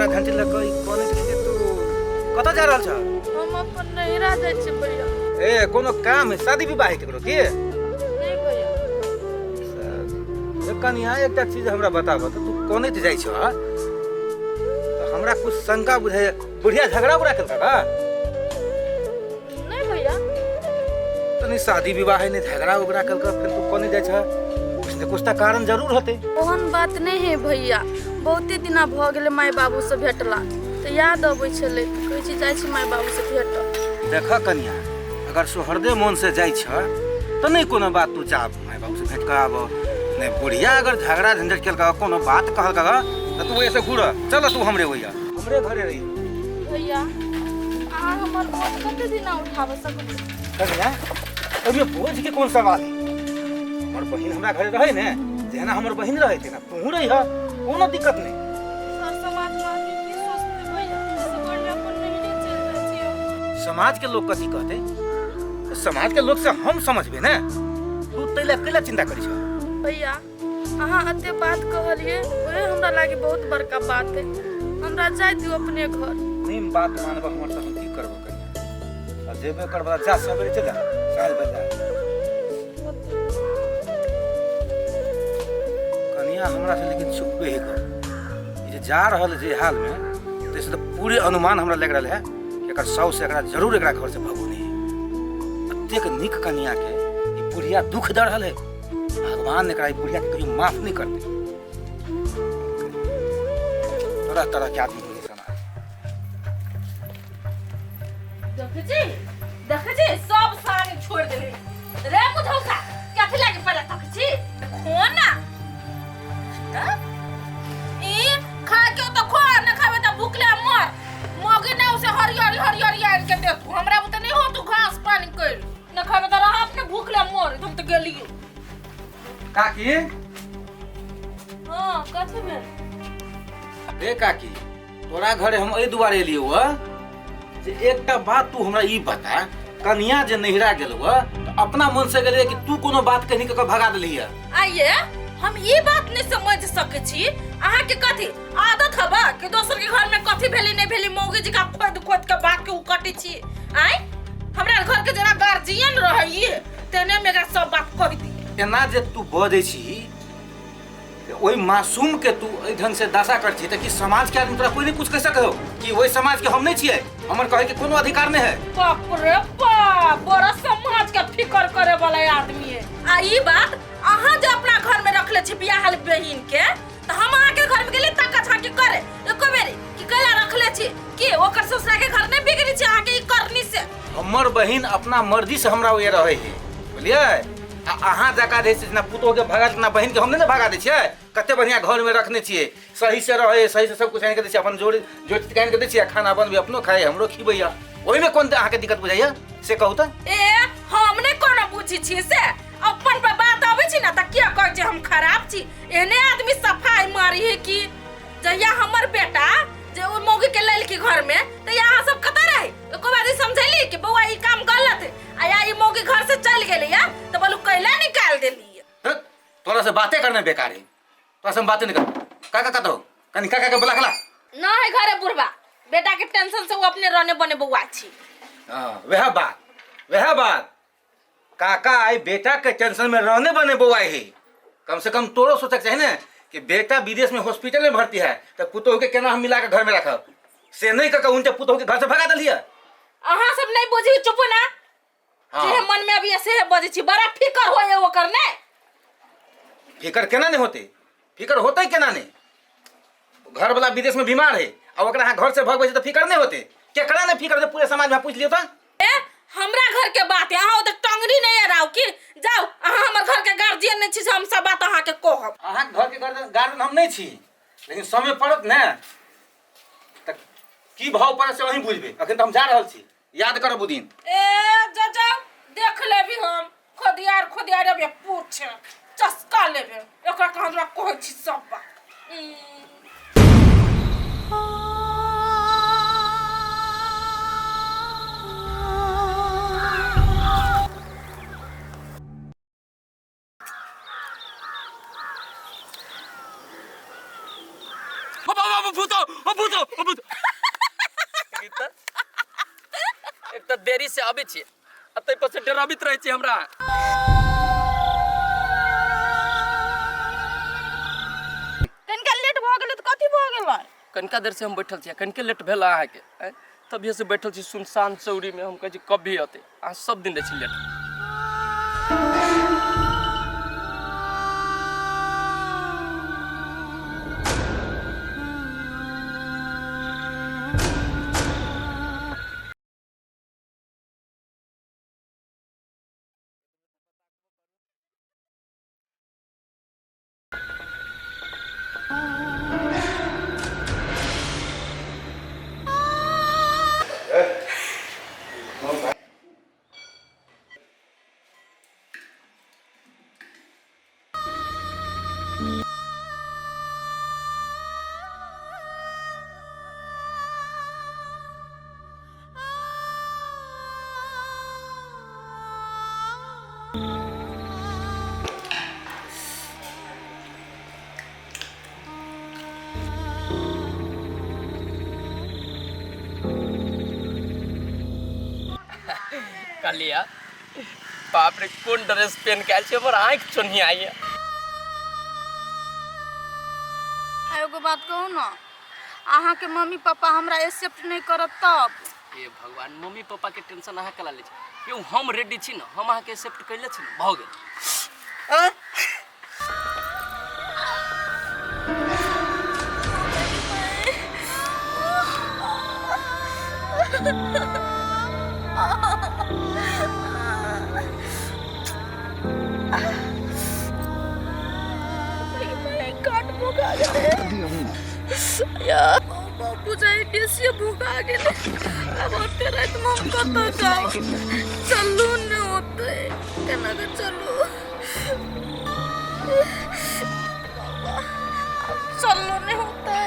झोरा घंटी लऽ कऽ ई कोने छै तू कतऽ जा रहल छ? हम अपन नैहरा जाइ छी भैया। ए कोनो काम है, शादी विवाह है केकरो की? नहीं भैया। ए कनिया, एकटा चीज हमरा बताब तऽ तू कोने जाइ छ तऽ हमरा कुछ शंका बुझाइ, बुढ़िया झगड़ा उगड़ा केलका का? नहीं भैया। तो नहीं शादी विवाह है, नहीं झगड़ा उगड़ा केलका, फिर तू कोने जाइ छ? कुछ ने कुछ तऽ कारण जरूर होते। ओहन बात नहीं है भैया, बहुते दिना भऽ गेलै माय बाबू से भेटला, तऽ याद अबै छलै, कहै छी जाइ छी माय बाबू से भेट। देख कनिया, अगर सोहरदे मन से जाइ छ तऽ नहीं कोनो बात, तू जा माय बाबू से भेंट कर आब। नहीं बुढ़िया अगर झगड़ा झंझट केलका, कोनो बात कहलका तऽ तू ओहिसँ घुर चल, तू हमरे ओहिया हमरे घरे रही। भैया, अहाँ हमर बोझ कते दिना उठाबऽ सकबै? कनिया, ओहिमे बोझ के कोन सवाल है? हमर बहिन हमरा घरे रहे ने, जेना हमर बहिन रहे तेना तूहू रही, कोनो दिक्कत नहीं। सर समाज में आदमी की सोचते भैया, से बढ़िया अपन नैहरे चलि जाइ छी। समाज के लोग कथी कहते? समाज के लोग से हम समझबे ने, तू तैला कैला चिंता करी छ? भैया, अहाँ एते बात कहलिए ओहे हमरा लागे बहुत बड़का बात है, हमरा जाय दियौ अपने घर। नहीं बात मानब हमर तऽ हम की करबो कनिया, आ जेबे करबा जा, सवेरे चल जा, साँझ बज जा। कनिया हमरा से लेकिन छुपबे ही कर, ई जे जा रहल जे हाल में तो से तऽ पूरे अनुमान हमरा लागि रहल है कि एकर साउस एकरा जरूर एकरा घर से भगौने है। एतेक नीक कनिया के ई बुढ़िया दुख दऽ रहल है, भगवान एकरा ई बुढ़िया के कहियो माफ नहीं करते। तरह तरह के आदमी होई समाज। देखै छी, देखै छी, सब सानी छोड़ देले रे मुधौसा, कथी लागे पड़े तक छी खो ना त? ई खा के तो खो, न खाबे त भूखले मर। मौगी ना उसे हरियरी हरियरी आन के दे तू, हमरा बुते नहीं हो तू घास पानी कर न खाबे त रह अपने भूखले मर, हम तो गेलियो। काकी। हां, कथी भेल? रे काकी, तोरा घरे हम एहि दुआरे एलियौ हँ जे एकटा बात तू हमरा ई बता, कनिया जे नैहरा गेलौ हँ तऽ अपना मन से गेलै कि तू कोनो बात कहि कऽ भगा देलही हँ? आइए हम ई बात नहीं समझ सकै छी, अहाँ के कथी आदत हबा कि दोसर के घर में कथी भेली नहीं भेली मौगी जी का खोद खोद के बात के उकटी छी? आय हमरा घर के जरा गार्जियन रहई तेने में एकरा सब बात कह दी। एना जे तू बजै छी, ओहि मासूम के तू एहि ढंग से दशा कर छी तऽ कि समाज के आदमी तोरा कोई नहीं कुछ कह सके हो कि ओहि समाज के हम नहीं छियै, हमर कहे के कोनो अधिकार नहीं है? बाप रे बाप, बड़ा समाज के फिकर करे वाला आदमी है। आ ई बात अहाँ जे अपना घर में रखले छी बियाहल बहिन के, त हम अहाँ के घर में गेली तका झांकी करे एको बेरी कि कैला रखले छी, कि ओकर ससुरा के घर नहीं बिगड़ी छी अहाँ के ई करनी से? हमर बहिन अपना मर्जी से हमरा ओए रहे है, बुझलियै? आ अहाँ जकाँ जे छै ना पुतोह के भगा ना बहिन के हम नहीं ने भगा दै छियै। कते बढ़िया घर में रखने छियै, सही से रहे, सही से सब कुछ आनि के दै छियै, अपन जोड़ी जोड़ि आनि के दै छियै, खाना बनबै अपनो खाइ हमरो खिबैया, ओहिमे कोन अहाँके दिक्कत बुझाइया से कहू तऽ? ए हम नहि कोनो बुझै छियै से, अपन पर बात अबै छै ने तऽ किया कहै छै हम खराब छी? एहने आदमी सफाई मारी है कि जहिया हमर बेटा जे ओ मौगी के लेलकी घर में तऽ अहाँ सब कतऽ रही? एको बार ई समझैली कि बौआ ई काम गलत है? आ या ई मौगी घर से चल गेली या तऽ बोलू कैला निकाल देली? हट, तोरा से बातें करना बेकार है, तोरा से हम बातें नहीं कर। काका कतौ कनी काका के बुला खला। न है घरे बुढ़बा, बेटा के टेंशन से वो अपने रहने बने बौआ छी। हाँ, वह बात, वह बात, काका आई बेटा के टेंशन में रहने बने बौआ है। कम से कम तोरो सोचक चाही ने कि बेटा विदेश में हॉस्पिटल में भर्ती है तो पुतोह के केना हम मिला के घर में रखब, से नहीं कका उनके पुतोह के घर से भगा दिलिए। अहाँ सब नहीं बुझी, चुप ना। हाँ। जे मन में अभी ऐसे है बजै छी, बड़ा फिकर होय ओकर ने। फिकर केना नहीं होते? फिकर होते केना नहीं? घर वाला विदेश में बीमार है और ओकरा अहाँ घर से भगबै छै तऽ फिकर नहीं होते? केकरा नहीं फिकर होते पूरे समाज में पूछ लियौ तऽ? ए हमरा घर के बात है, अहाँ ओतऽ टंगरी नहीं अड़ाउ की जाउ, अहाँ हमर घर के गार्जियन नहीं छी से हम सब बात अहाँ के कहब। अहाँ घर के गार्जियन हम नहीं छी, लेकिन समय पड़त ने तऽ की भाव पड़त से अहीं बुझबै। अखन तऽ हम जा रहल छी, याद करब ओ दिन। ए जा जाउ, देख लेबी हम खोदियार खोदियार अबे पूछ चस्का लेबे एकरा के, हमरा कहै छी सब बात। ओ बाबा, भूत, ओ भूत, बचाओ बचाओ। एक तऽ देरी से अबै छी आ ताहि पर से डराबैत रहै छी हमरा। कनिका लेट भऽ गेलै तऽ कथी भऽ गेलै? कनिका देर से हम बैठल छी, कनिके लेट भेल अहाँके, आँय? तभिए से बैठल छी सुनसान चौरीमे। हम कहै छी कभी अतै, अहाँ सब दिन रहै छी लेट। कहलिया बाप रे, कोन ड्रेस पहन के आयल छै, हमर आँखि चोन्हियाइया। आ एगो बात कहू ने, अहाँके मम्मी पापा हमरा एक्सेप्ट नहि करत तब? हे भगवान, मम्मी पापा के टेंशन अहाँ कला लै छी? यौ, हम रेडी छी ने, हम अहाँके एक्सेप्ट कैले छी ने, भऽ गेल। काट भोगा गेलै यार, बुझाइ बेसी भूखा गेलै। आब ओते रातिमे हम कतऽ जाउ? चलू ने ओते, केना कऽ चलू बाबा, आब चलू नहि होतै।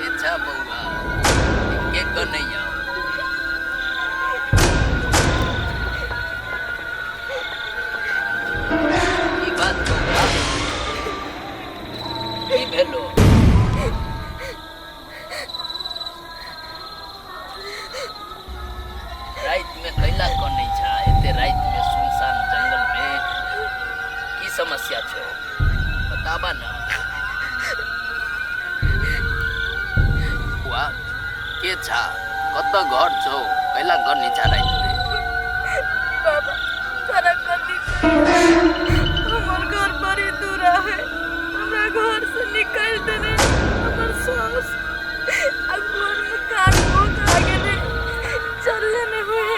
अच्छा बौआ, के कनैया? की बात बौआ, की भेलो? रातिमे कैला कनै छा एते रातिमे सुनसान जंगलमे? की समस्या छौ, बताबा न बौआ। के छा, कतऽ घर छौ, कैला कनै छा रातिमे? बाबा, तोरा कथी, हमर घर बड़ी दूर है। हमरा घर से निकालि देने हमर सास, आ घर में काट भोगा गेलै, चलले नहि होए।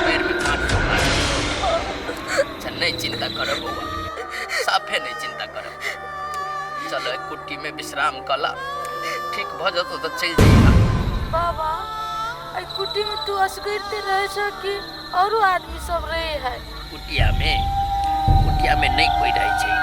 पैरमे काँट ठोका गेल छौ? अच्छा, नहि चिन्ता कर बौआ, साफे नहि चिन्ता कर। चल, एहि कुट्टीमे विश्राम कला, ठीक भऽ जेतौ तऽ चलि जइहा। बाबा, एहि कुटी में तू असगरते रहे छ कि औरो आदमी सब रहे है? कुटियामे, कुटियामे नहि कोइ रहै छै,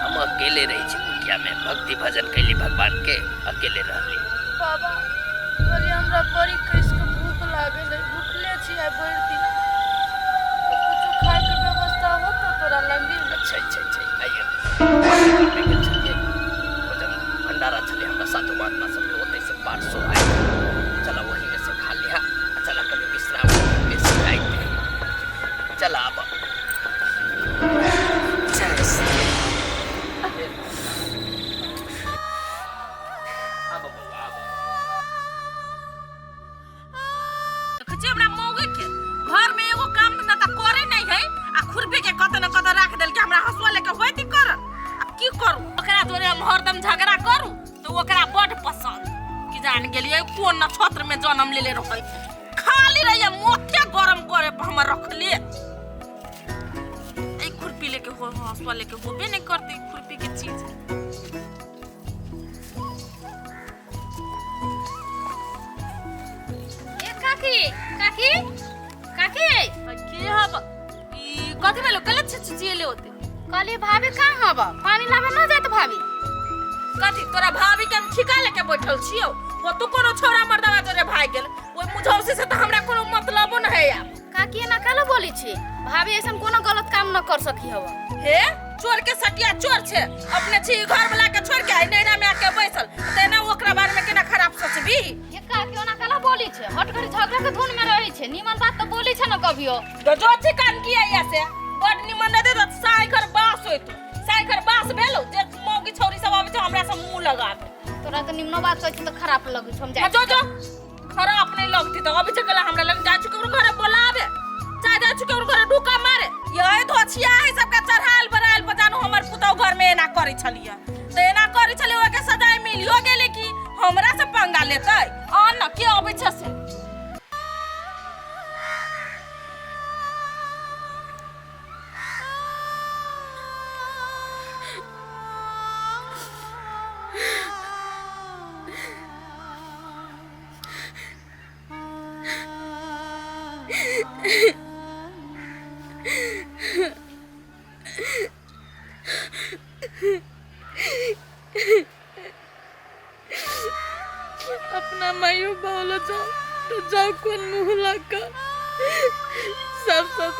हम अकेले रहै छी कुटियामे। भक्ति भजन कैली भगवानके, अकेले रहली। बाबा, कहलियै हमरा बड़ी कसि के भूख लागल है, भूखले छी आइ भरि दिन, तऽ कुछो खायके व्यवस्था होतौ तोरा लगी? अच्छा अच्छा अच्छा, आइए। घरमे गेल छलियै, भोजन भंडारा छलै हमरा साधु महात्मा सबके, ओतै से पार्सो आयल। चल, वहीमे से खा लिहा आ चल, कनि विश्राम कर, बेसी राति है। चल, आब। जय श्री राम। आब बौआ, आब। के घर में एगो काम धंधा त करे नहीं है आ खुरपी के कत न कत राख देल के हमरा हसुआ लेके होती कर। अब की करू, ओकरा जोरे हम हरदम झगड़ा करू तो ओकरा बड पसंद कि जान गेलिए कोन नक्षत्र में जन्म लेले रहै, खाली रहिए मोथे गरम करे पर हमर रखले। ए खुरपी लेके हो हसुआ लेके होबे नहीं करते खुरपी के चीज। ए काकी काकी काकी के हब ई कथि में लोग गलत चिचिएले होते? कहली भाभी कहाँ हब, पानी लावे न जात भाभी। कथि तोरा भाभी के हम ठिका लेके बैठल छियौ, वो तो कोनो छोरा मर्दवा तोरे भाई गेल ओइ मुझौसी से त हमरा कोनो मतलबो न है। आब काकी एना काला बोली छी, भाभी ऐसन कोनो गलत काम न कर सकी हब। हे चोर के सटिया चोर छे, अपने छी घर वाला के छोड़ के आई नैना में आके बैसल तेना ओकरा बारे में केना खराब सोचबी? हे काकी ओना काला बोली छे, हट घड़ी झगड़ा के धुन में रहै छे, नीमन बात त बोली छे न कभियो। जो छी कान किया या से बड निमन न दे त साई घर बास होइत, साई घर बास भेलो जे मौगी छौरी सब आबै छै हमरा से मुंह लगाबे। तोरा त निमनो बात कहै छी त खराब लगै छौ, हम जाइ। जो जो खराब नहीं लगती त अभी छै कला हमरा लग जा छी केकरो घरे बोलाबे चाहे जा छी केकरो घरे ढुका मारे। यही धोछिया है सबके चढ़ाल बराल बजानो हमर पुतौ घर में एना करै छलिए त एना करै छलिए ओके सजाय मिलियो गेलै कि हमरा से पंगा लेतै। आ न के अबै छै से अपना माइयो बावला जाओ तो जाओ कौन मुँह लगा, सब सब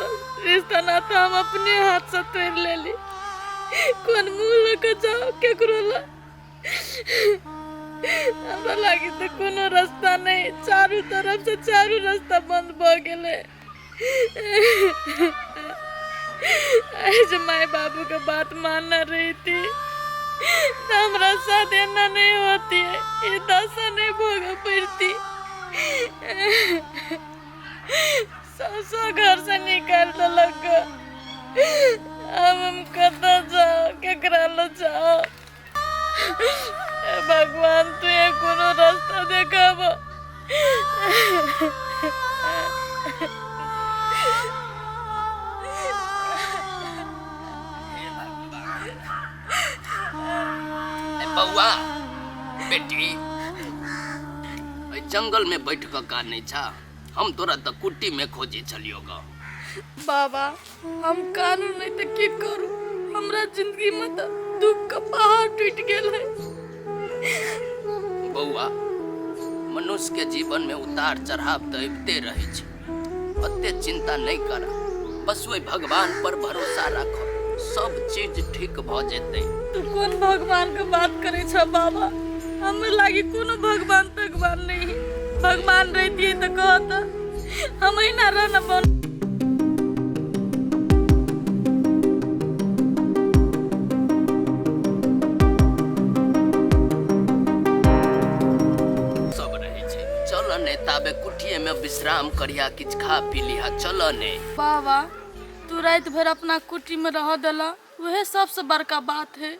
रिश्ता नाता हम अपने हाथ से तोड़ ले ली, कौन मुँह लगा जाओ केकरो ला। हमरा लागी तो कोनो रास्ता नहीं, चारों तरफ से चारों रास्ता बंद भ गेले। आज माई बाबू के बात मानना रही थी तो हमरा साथ एना नहीं होती है, ये दशा नहीं भोग पड़ती। सौ घर से निकाल देलक, अब हम कतऽ जाओ केकरा लग जाओ। भगवान तू ये कोनो रास्ता देखाब। बउआ बेटी जंगल में बैठ के का नहीं छा, हम तोरा त कुट्टी में खोजे छलियो ग। बाबा हम कानून नहीं त की करू, हमरा जिंदगी में त दुख का पहाड़ टूट गेल है। बउआ मनुष्य के जीवन में उतार चढ़ाव त अबिते रहे छै, ओते चिंता नहीं करा, बस वही भगवान पर भरोसा रखो, सब चीज ठीक भ जेतै। तू कौन भगवान के बात करे छ बाबा, हमरा लागी कोनो भगवान तगवान नहीं, भगवान रहती तो कहता हम ही ना रहना बन। सब रहे छै, चल ने ताबे कुटिये में विश्राम करिया, किछ खा पी लिहा, चल ने। बाबा तू रात भर अपना कुटी में रह दला, वह सबसे बड़का बात है।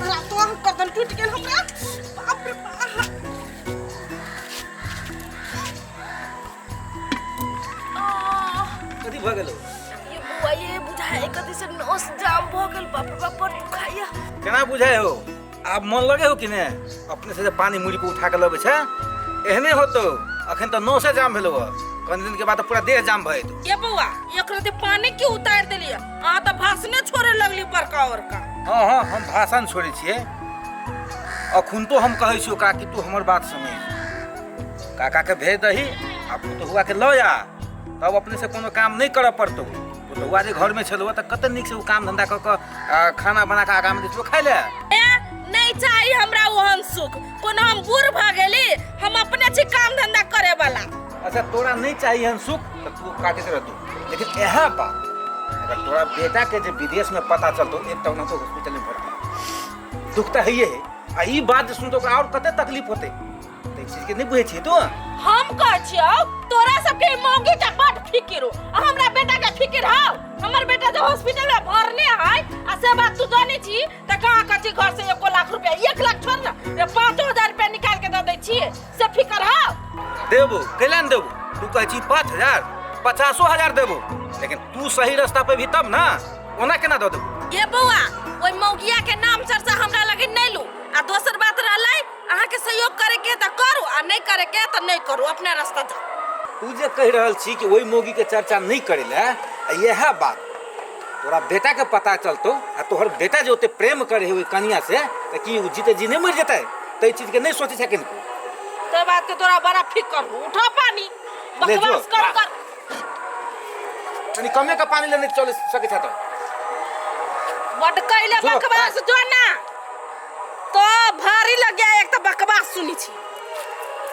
हमरा तो गर्दन टूटि गेल हमरा। बाप रे बाप। आह, कथी भऽ गेलौ? ये बुआ ये बुझाए कथी से नस जाम भऽ गेल। बाप रे बाप, बड़ दुखाइया। केना बुझाय हो? आब मन लगे हो कि ने? अपने से जे पानी मुड़ी पर उठा के लबै छै, एहने होतो। अखन तऽ नसे जाम भेलौ हँ, कनि दिन के बाद तऽ पूरा देह जाम भऽ जेतौ। ये बौआ, एकरा ते पानी क्यों उतार देलिए? अहाँ तऽ भाषणे छोड़े लगली बड़का बड़का। हँ हँ, हम भाषण छोड़ै छियै। अखुन तो हम कहै छियौ काकी, तू हमर बात समझ। काका के भेज दही आ पुतहुआ के लऽ आ, तब अपने से कोनो काम नहि करऽ पड़तौ। पुतहुआ जे घरमे छलौ तऽ कते नीक से ओ काम धंधा कऽ कऽ आ, खाना बना कऽ आगामे दै छलौ खाइ लए। ए, नहीं चाही हमरा ओहन सुख। कोनो हम बूढ़ भऽ गेली? हम अपने छी काम धंधा करे वाला। अच्छा, तोरा नहीं चाहिए हन सुख तऽ तू काटैत रहतू, लेकिन इएह बात अगर तोरा बेटा के जे विदेश में पता चलतौ, एक टौना तो हॉस्पिटल में भर्ती, दुख तऽ हइए है। आ ई बात जे सुनतौ ओकरा और कते तकलीफ होतै, तऽ ई चीज के नहीं बुझै छियै तू। हम कहै छियौ, तोरा सबके मौगी के बड फिकिर हो आ हमरा बेटा के फिकिर हौ? हमर बेटा जे हॉस्पिटल में भरने है आ से बात तू जानै छी तऽ कहाँ कथी घर से एको लाख रुपया, 1 लाख छोड़ ना, 5,000 रुपया निकाल के दऽ दै छियै, से फिकर हौ? देबो, कैला ने देबो? तू कहै छी 5,000, 50,000 देबो, लेकिन तू सही रास्ता पे भी तब ना। ओना केना दऽ देबो? ये बौआ, ओहि मौगिया के नाम चर्चा हमरा लगे नहीं लू। आ दोसर बात रहलै, अहाँके सहयोग करे के तऽ करू आ नहीं करे के तऽ नहीं करू, अपना रास्ता जाओ। तू जे कहि रहल छी कि ओहि मौगी के चर्चा नहीं करे ले, आ इएह बात तोरा बेटा के पता चलतो आ तोहर बेटा जे ओते प्रेम करे है ओहि कनिया से, तऽ की ओ जीते जी नहीं मरि जेतै? तऽ ई चीज के नहीं सोचै छै किनको। तो बात के तोरा बड़ा फिकर हो। उठा पानी। ले जो। बकवास कर कर। कनि कमे के पानी लेने चल सकै छ तऽ। बड कैले। जो। बकवास जो ना तो भारी लग गया। एक तो बकवास सुनी छी।